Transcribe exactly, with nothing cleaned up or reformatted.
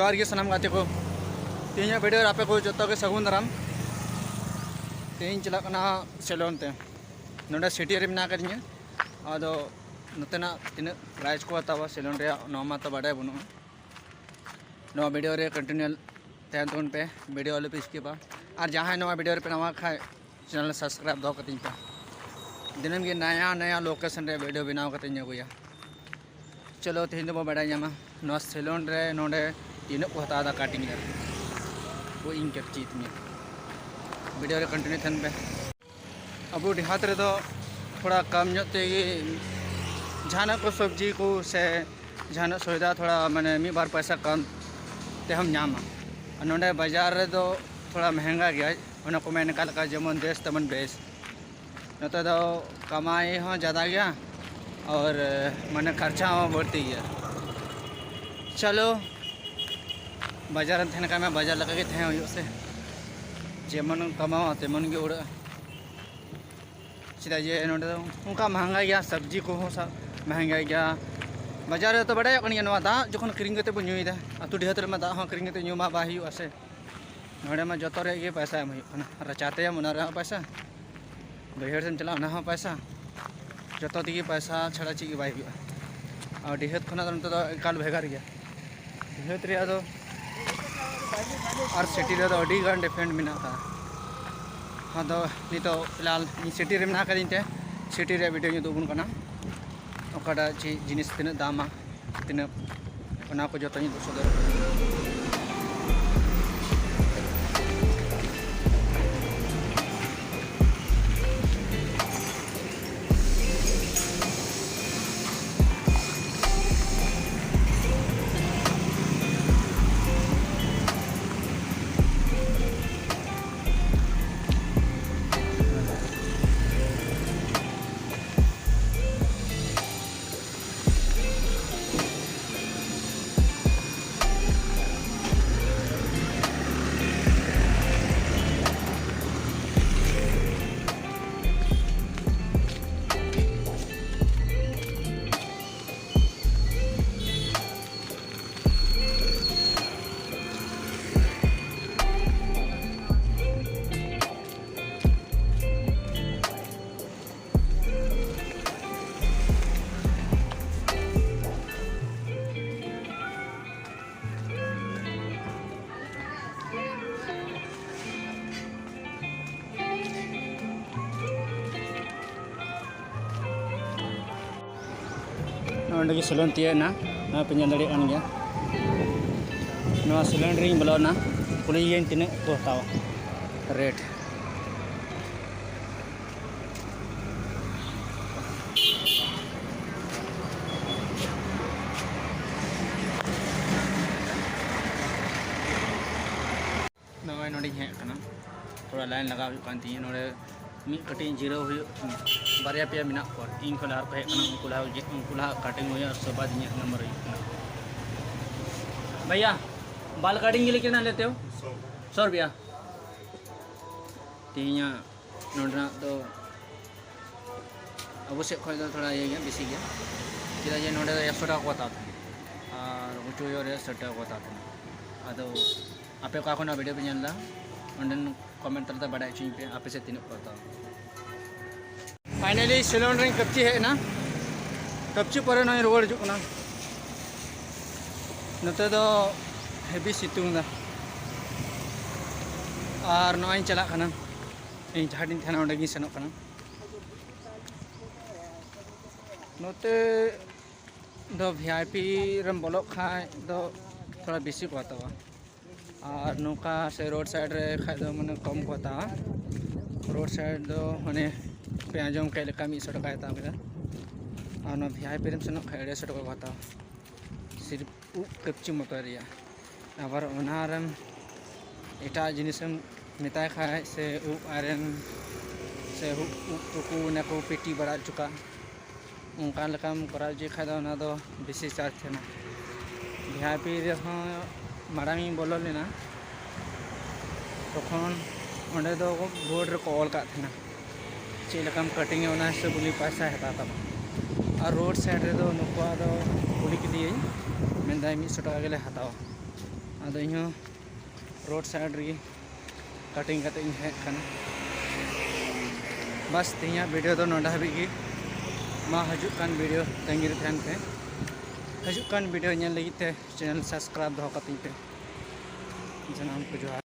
ᱡᱚᱦᱟᱨ ᱜᱮ ᱥᱟᱱᱟᱢ ᱜᱟᱛᱮ ᱠᱚ᱾ ᱛᱮᱦᱮᱧᱟᱜ ᱵᱷᱤᱰᱤᱭᱳ ᱨᱮ ᱟᱯᱮ ᱠᱚ ᱡᱚᱛᱚ ᱜᱮ ᱥᱟᱹᱜᱩᱱ ᱫᱟᱨᱟᱢ᱾ ᱛᱮᱦᱮᱧ ᱪᱟᱞᱟᱜ ᱠᱟᱱᱟ ᱥᱤᱞᱚᱱ ᱛᱮ᱾ ᱱᱚᱰᱮ ᱥᱤᱴᱤ ᱨᱮ ᱢᱮᱱᱟᱜ ᱟᱠᱟᱫᱤᱧᱟ᱾ ᱟᱫᱚ ᱱᱚᱛᱮᱱᱟᱜ ᱛᱤᱱᱟᱹᱜ ᱯᱨᱟᱭᱤᱥ ᱠᱚ ᱦᱟᱛᱟᱣᱟ ᱥᱤᱞᱚᱱ ᱨᱮᱭᱟᱜ, ᱱᱚᱣᱟ ᱢᱟ ᱛᱚ ᱵᱟᱰᱟᱭ ᱵᱟᱹᱱᱩᱜᱼᱟ᱾ ᱱᱚᱣᱟ ᱵᱷᱤᱰᱤᱭᱳ ᱨᱮ ᱠᱚᱱᱴᱤᱱᱤᱭᱩ ᱛᱟᱦᱮᱱ ᱛᱟᱵᱚᱱ ᱯᱮ, ᱵᱷᱤᱰᱤᱭᱳ ᱟᱞᱚ ᱯᱮ ᱥᱠᱤᱯᱟ᱾ ᱟᱨ ᱡᱟᱦᱟᱸᱭ ᱱᱚᱣᱟ ᱵᱷᱤᱰᱤᱭᱳ ᱨᱮᱯᱮ ᱱᱟᱣᱟ ᱠᱷᱟᱡ, ᱪᱮᱱᱮᱞ ᱥᱟᱵᱥᱠᱨᱟᱭᱤᱵ ᱫᱚᱦᱚ ᱠᱟᱹᱛᱤᱧ ᱯᱮ᱾ ᱫᱤᱱᱟᱹᱢ ᱜᱮ ᱱᱟᱭᱟ ᱱᱟᱭᱟ ᱞᱳᱠᱮᱥᱚᱱ ᱨᱮ ᱵᱷᱤᱰᱤᱭᱳ ᱵᱮᱱᱟᱣ ᱠᱟᱛᱮᱧ ᱟᱹᱜᱩᱭᱟ᱾ ᱪᱚᱞᱚ, ᱛᱮᱦᱮᱧ ᱫᱚᱵᱚ ᱵᱟᱰᱟᱭ ᱧᱟᱢᱟ ᱱᱚᱣᱟ ᱥᱤᱞᱚᱱ ᱨᱮ ᱱᱚᱰᱮ ᱛᱤᱱᱟᱹᱜ ᱠᱚ ᱦᱟᱛᱟᱣ ᱮᱫᱟ ᱠᱟᱴᱤᱝ ᱨᱮ᱾ ᱵᱩᱡᱽ ᱤᱧ ᱠᱟᱹᱴᱪᱤ ᱛᱤᱧᱟᱹ᱾ ᱵᱷᱤᱰᱤᱭᱳ ᱨᱮ ᱠᱚᱱᱴᱤᱱᱤᱭᱩ ᱛᱟᱦᱮᱱ ᱯᱮ᱾ ᱟᱵᱚ ᱰᱤᱦᱟᱛ ᱨᱮᱫᱚ ᱛᱷᱚᱲᱟ ᱠᱚᱢ ᱧᱚᱜ ᱛᱮᱜᱮ ᱡᱟᱦᱟᱱᱟᱜ ᱠᱚ ᱥᱚᱵᱽᱡᱤ ᱠᱚ ᱥᱮ ᱡᱟᱦᱟᱱᱟᱜ ᱥᱚᱭᱫᱟ ᱛᱷᱚᱲᱟ ᱢᱟᱱᱮ ᱢᱤᱫ ᱵᱟᱨ ᱯᱚᱭᱥᱟ ᱠᱚᱢ ᱛᱮᱦᱚᱸᱢ ᱧᱟᱢᱟ᱾ ᱟᱨ ᱱᱚᱰᱮ ᱵᱟᱡᱟᱨ ᱨᱮᱫᱚ ᱛᱷᱚᱲᱟ ᱢᱮᱦᱮᱝᱜᱟ ᱜᱮᱭᱟ, ᱚᱱᱟ ᱠᱚ ᱢᱮᱱ ᱠᱟᱜ ᱞᱮᱠᱟ, ᱡᱮᱢᱚᱱ ᱫᱮᱥ ᱛᱮᱢᱚᱱ ᱵᱮᱥ᱾ ᱱᱚᱛᱮ ᱫᱚ ᱠᱟᱢᱟᱭ ᱦᱚᱸ ᱡᱟᱫᱟ ᱜᱮᱭᱟ ᱟᱨ ᱢᱟᱱᱮ ᱠᱷᱚᱨᱪᱟ ᱦᱚᱸ ᱵᱟᱹᱲᱛᱤ ᱜᱮᱭᱟ᱾ ᱪᱚᱞᱚ, ᱵᱟᱡᱟᱨ ᱨᱮᱢ ᱛᱟᱦᱮᱱ ᱠᱷᱟᱱ ᱢᱟ ᱵᱟᱡᱟᱨ ᱞᱮᱠᱟ ᱜᱮ ᱛᱟᱦᱮᱸ ᱦᱩᱭᱩᱜᱼᱟ ᱥᱮ, ᱡᱮᱢᱚᱱᱮᱢ ᱠᱟᱢᱟᱣᱟ ᱛᱮᱢᱚᱱ ᱜᱮ ᱩᱲᱟᱹᱜᱼᱟ᱾ ᱪᱮᱫᱟᱜ ᱡᱮ ᱱᱚᱰᱮ ᱫᱚ ᱚᱱᱠᱟ ᱢᱮᱦᱮᱝᱜᱟ ᱜᱮᱭᱟ, ᱥᱚᱵᱽᱡᱤ ᱠᱚᱦᱚᱸ ᱥᱟ-, ᱢᱮᱦᱮᱝᱜᱟ ᱜᱮᱭᱟ᱾ ᱵᱟᱡᱟᱨ ᱨᱮ ᱛᱚ ᱵᱟᱰᱟᱭᱚᱜ ᱠᱟᱱ ᱜᱮᱭᱟ, ᱱᱚᱣᱟ ᱫᱟᱜ ᱡᱚᱠᱷᱚᱱ ᱠᱤᱨᱤᱧ ᱠᱟᱛᱮ ᱵᱚᱱ ᱧᱩᱭᱮᱫᱟ, ᱟᱹᱛᱩ ᱰᱤᱦᱟᱹᱛ ᱨᱮᱢᱟ ᱫᱟᱜ ᱦᱚᱸ ᱠᱤᱨᱤᱧ ᱠᱟᱛᱮ ᱧᱩ ᱢᱟ ᱵᱟᱭ ᱦᱩᱭᱩᱜᱼᱟ ᱥᱮ᱾ ᱱᱚᱰᱮ ᱢᱟ ᱡᱚᱛᱚ ᱨᱮᱭᱟᱜ ᱜᱮ ᱯᱚᱭᱥᱟ ᱮᱢ ᱦᱩᱭᱩᱜ ᱠᱟᱱᱟ, ᱨᱟᱪᱟ ᱛᱮᱭᱟᱢ ᱚᱱᱟ ᱨᱮᱦᱚᱸ ᱯᱚᱭᱥᱟ, ᱵᱟᱹᱭᱦᱟᱹᱲ ᱥᱮᱫ ᱮᱢ ᱪᱟᱞᱟᱜᱼᱟ ᱚᱱᱟ ᱦᱚᱸ ᱯᱚᱭᱥᱟ, ᱡᱚᱛᱚ ᱛᱮᱜᱮ ᱯᱚᱭᱥᱟ ᱪᱷᱟᱲᱟ ᱪᱮᱫ ᱜᱮ ᱵᱟᱭ ᱦᱩᱭᱩᱜᱼᱟ᱾ ᱟᱨ ᱰᱤᱦᱟᱹᱛ ᱠᱷᱚᱱᱟᱜ ᱫᱚ ᱱᱚᱛᱮ ᱫᱚ ᱮᱠᱟᱞ ᱵᱷᱮᱜᱟᱨ ᱜᱮᱭᱟ᱾ ᱰᱤᱦᱟᱹᱛ ᱨᱮᱭᱟᱜ ᱫᱚ ᱟᱨ ᱥᱤᱴᱤ ᱨᱮᱫᱚ ᱟᱹᱰᱤ ᱜᱟᱱ ᱰᱤᱯᱷᱟᱨᱮᱱᱴ ᱢᱮᱱᱟᱜ ᱟᱠᱟᱫᱟ᱾ ᱟᱫᱚ ᱱᱤᱛᱚᱜ ᱯᱷᱤᱞᱦᱟᱞ ᱤᱧ ᱥᱤᱴᱤ ᱨᱮ ᱢᱮᱱᱟᱜ ᱟᱠᱟᱫᱤᱧ ᱛᱮ ᱥᱤᱴᱤ ᱨᱮᱭᱟᱜ ᱵᱷᱤᱰᱤᱭᱳᱧ ᱩᱫᱩᱜ ᱟᱵᱚᱱ ᱠᱟᱱᱟ, ᱚᱠᱟᱴᱟᱜ ᱪᱮᱫ ᱡᱤᱱᱤᱥ ᱛᱤᱱᱟᱹᱜ ᱫᱟᱢᱟ, ᱛᱤᱱᱟᱹᱜ, ᱚᱱᱟ ᱠᱚ ᱡᱚᱛᱚᱧ ᱩᱫᱩᱜ ᱥᱚᱫᱚᱨ᱾ ᱱᱚᱸᱰᱮ ᱜᱮ ᱥᱮᱞᱩᱱ ᱛᱤᱭᱟᱹᱜ ᱮᱱᱟ, ᱱᱚᱣᱟ ᱯᱮ ᱧᱮᱞ ᱫᱟᱲᱮᱭᱟᱜ ᱠᱟᱱ ᱜᱮᱭᱟ᱾ ᱱᱚᱣᱟ ᱥᱮᱞᱩᱱ ᱨᱤᱧ ᱵᱚᱞᱚᱱᱟ, ᱠᱩᱞᱤᱭᱮᱭᱟᱹᱧ ᱛᱤᱱᱟᱹᱜ ᱠᱚ ᱦᱟᱛᱟᱣᱟ ᱨᱮᱴ᱾ ᱱᱚᱜᱼᱚᱭ ᱱᱚᱸᱰᱮᱧ ᱦᱮᱡ ᱟᱠᱟᱱᱟ, ᱛᱷᱚᱲᱟ ᱞᱟᱭᱤᱱ ᱞᱟᱜᱟᱣ ᱦᱩᱭᱩᱜ ᱠᱟᱱ ᱛᱤᱧᱟᱹ᱾ ᱱᱚᱸᱰᱮ ᱢᱤᱫ ᱠᱟᱹᱴᱤᱡ ᱡᱤᱨᱟᱹᱣ ᱦᱩᱭᱩᱜ, ᱵᱟᱨᱭᱟ ᱯᱮᱭᱟ ᱢᱮᱱᱟᱜ ᱠᱚᱣᱟ, ᱤᱧ ᱠᱷᱚᱱ ᱞᱟᱦᱟ ᱨᱮᱠᱚ ᱦᱮᱡ ᱟᱠᱟᱱᱟ, ᱩᱱᱠᱩ ᱞᱟᱦᱟ, ᱩᱱᱠᱩ ᱞᱟᱦᱟ ᱠᱟᱴᱤᱝ ᱦᱩᱭᱩᱜᱼᱟ, ᱩᱥᱠᱮ ᱵᱟᱫ ᱤᱧᱟᱹᱜ ᱱᱟᱢᱵᱟᱨ ᱦᱩᱭᱩᱜ ᱠᱟᱱᱟ᱾ ᱵᱷᱟᱭᱭᱟ, ᱵᱟᱞ ᱠᱟᱴᱤᱝ ᱜᱮ ᱞᱮᱠᱮ ᱱᱟ ᱞᱮᱛᱮ ᱦᱳ? ᱥᱚ ᱨᱩᱯᱤᱭᱟ᱾ ᱛᱮᱦᱮᱧᱟᱜ ᱱᱚᱸᱰᱮᱱᱟᱜ ᱫᱚ ᱟᱵᱚ ᱥᱮᱫ ᱠᱷᱚᱱ ᱫᱚ ᱛᱷᱚᱲᱟ ᱤᱭᱟᱹ ᱜᱮᱭᱟ, ᱵᱮᱥᱤ ᱜᱮᱭᱟ, ᱪᱮᱫᱟᱜ ᱡᱮ ᱱᱚᱸᱰᱮ ᱫᱚ ᱮᱠᱥᱚ ᱴᱟᱠᱟ ᱠᱚ ᱦᱟᱛᱟᱣ ᱛᱟᱦᱮᱸᱱᱟ ᱟᱨ ᱩᱪᱩ ᱧᱚᱜ ᱨᱮ ᱥᱟᱴ ᱴᱟᱠᱟ ᱠᱚ ᱦᱟᱛᱟᱣ ᱛᱟᱦᱮᱸᱱᱟ᱾ ᱟᱫᱚ ᱟᱯᱮ ᱚᱠᱟ ᱠᱷᱚᱱᱟᱜ ᱵᱷᱤᱰᱤᱭᱳ ᱯᱮ ᱧᱮᱞ ᱮᱫᱟ, ᱚᱸᱰᱮᱱ ᱠᱚᱢᱮᱱᱴ ᱛᱟᱞᱟᱛᱮ ᱵᱟᱰᱟᱭ ᱦᱚᱪᱚᱧ ᱯᱮ, ᱟᱯᱮ ᱥᱮᱫ ᱛᱤᱱᱟᱹᱜ ᱠᱚ ᱦᱟᱛᱟᱣᱟ᱾ ᱯᱷᱟᱭᱱᱟᱞᱤ ᱥᱮᱞᱩᱱ ᱨᱤᱧ ᱠᱟᱹᱯᱪᱤ ᱦᱮᱡ ᱮᱱᱟ, ᱠᱟᱹᱯᱪᱤ ᱯᱚᱨᱮ ᱱᱚᱜᱼᱚᱭ ᱨᱩᱣᱟᱹᱲ ᱦᱤᱡᱩᱜ ᱠᱟᱱᱟ᱾ ᱱᱚᱛᱮ ᱫᱚ ᱦᱮᱵᱤ ᱥᱤᱛᱩᱝ ᱮᱫᱟ᱾ ᱟᱨ ᱱᱚᱜᱼᱚᱭ ᱤᱧ ᱪᱟᱞᱟᱜ ᱠᱟᱱᱟ, ᱤᱧ ᱡᱟᱦᱟᱸ ᱴᱷᱮᱱ ᱛᱟᱦᱮᱱᱟ, ᱚᱸᱰᱮ ᱜᱤᱧ ᱥᱮᱱᱚᱜ ᱠᱟᱱᱟ᱾ ᱱᱚᱛᱮ ᱫᱚ ᱵᱷᱤ ᱟᱭ ᱯᱤ ᱨᱮᱢ ᱵᱚᱞᱚᱜ ᱠᱷᱟᱡ ᱫᱚ ᱛᱷᱚᱲᱟ ᱵᱮᱥᱤ ᱠᱚ ᱦᱟᱛᱟᱣᱟ, ᱟᱨ ᱱᱚᱝᱠᱟ ᱥᱮ ᱨᱳᱰ ᱥᱟᱭᱤᱰ ᱨᱮ ᱠᱷᱟᱡ ᱫᱚ ᱢᱟᱱᱮ ᱠᱚᱢ ᱠᱚ ᱦᱟᱛᱟᱣᱟ᱾ ᱨᱳᱰ ᱥᱟᱭᱤᱰ ᱫᱚ ᱢᱟᱱᱮ ᱯᱮ ᱟᱸᱡᱚᱢ ᱠᱮᱫ ᱞᱮᱠᱟ ᱢᱤᱫ ᱥᱚ ᱴᱟᱠᱟᱭ ᱦᱟᱛᱟᱣ ᱠᱮᱫᱟ, ᱟᱨ ᱱᱚᱣᱟ ᱵᱷᱤ ᱟᱭ ᱯᱤ ᱨᱮᱢ ᱥᱮᱱᱚᱜ ᱠᱷᱟᱡ ᱟᱹᱲᱟᱹᱭ ᱥᱚ ᱴᱟᱠᱟ ᱠᱚ ᱦᱟᱛᱟᱣᱟ, ᱥᱤᱨᱯ ᱩᱵ ᱠᱟᱹᱯᱪᱤ ᱢᱚᱛᱚ ᱨᱮᱭᱟᱜ᱾ ᱟᱵᱟᱨ ᱚᱱᱟ ᱨᱮᱢ ᱮᱴᱟᱜ ᱡᱤᱱᱤᱥᱮᱢ ᱢᱮᱛᱟᱭ ᱠᱷᱟᱡ ᱥᱮ ᱩᱵ ᱟᱭᱨᱚᱱ ᱥᱮ ᱩᱵ, ᱩᱵ ᱛᱩᱠᱩ ᱚᱱᱟ ᱠᱚ ᱯᱮᱴᱤ ᱵᱟᱲᱟ ᱦᱚᱪᱚ ᱠᱟᱜ, ᱚᱱᱠᱟ ᱞᱮᱠᱟᱢ ᱠᱚᱨᱟᱣ ᱦᱚᱪᱚᱭ ᱠᱷᱟᱡ ᱫᱚ ᱚᱱᱟ ᱫᱚ ᱵᱮᱥᱤ ᱪᱟᱨᱡᱽ ᱛᱟᱦᱮᱱᱟ᱾ ᱵᱷᱤ ᱟᱭ ᱯᱤ ᱨᱮᱦᱚᱸ ᱢᱟᱲᱟᱝ ᱤᱧ ᱵᱚᱞᱚ ᱞᱮᱱᱟ, ᱛᱚᱠᱷᱚᱱ ᱚᱸᱰᱮ ᱫᱚ ᱵᱳᱨᱰ ᱨᱮᱠᱚ ᱚᱞ ᱠᱟᱜ ᱛᱟᱦᱮᱱᱟ ᱪᱮᱫ ᱞᱮᱠᱟᱢ ᱠᱟᱴᱤᱝᱟ, ᱚᱱᱟ ᱦᱤᱥᱟᱹᱵ ᱩᱱᱤ ᱯᱚᱭᱥᱟᱭ ᱦᱟᱛᱟᱣ ᱛᱟᱢᱟ᱾ ᱟᱨ ᱨᱳᱰ ᱥᱟᱭᱤᱰ ᱨᱮᱫᱚ ᱱᱩᱠᱩᱣᱟᱜ ᱫᱚ ᱠᱩᱞᱤ ᱠᱮᱫᱮᱭᱟᱹᱧ, ᱢᱮᱱᱫᱟᱭ ᱢᱤᱫ ᱥᱚ ᱴᱟᱠᱟ ᱜᱮᱞᱮ ᱦᱟᱛᱟᱣᱟ᱾ ᱟᱫᱚ ᱤᱧᱦᱚᱸ ᱨᱳᱰ ᱥᱟᱭᱤᱰ ᱨᱮᱜᱮ ᱠᱟᱴᱤᱝ ᱠᱟᱛᱮ ᱤᱧ ᱦᱮᱡ ᱟᱠᱟᱱᱟ᱾ ᱵᱟᱥ, ᱛᱮᱦᱮᱧᱟᱜ ᱵᱷᱤᱰᱤᱭᱳ ᱫᱚ ᱱᱚᱰᱮ ᱦᱟᱹᱵᱤᱡ ᱜᱮ᱾ ᱢᱟ, ᱦᱤᱡᱩᱜ ᱠᱟᱱ ᱵᱷᱤᱰᱤᱭᱳ ᱛᱟᱺᱜᱤ ᱨᱮ ᱛᱟᱦᱮᱱ ᱯᱮ᱾ ᱦᱤᱡᱩᱜ ᱠᱟᱱ ᱵᱷᱤᱰᱤᱭᱳ ᱧᱮᱞ ᱞᱟᱹᱜᱤᱫ ᱛᱮ ᱪᱮᱱᱮᱞ ᱥᱟᱵᱥᱠᱨᱟᱭᱤᱵ ᱫᱚᱦᱚ ᱠᱟᱹᱛᱤᱧ ᱯᱮ᱾ ᱥᱟᱱᱟᱢ ᱠᱚ ᱡᱚᱦᱟᱨ᱾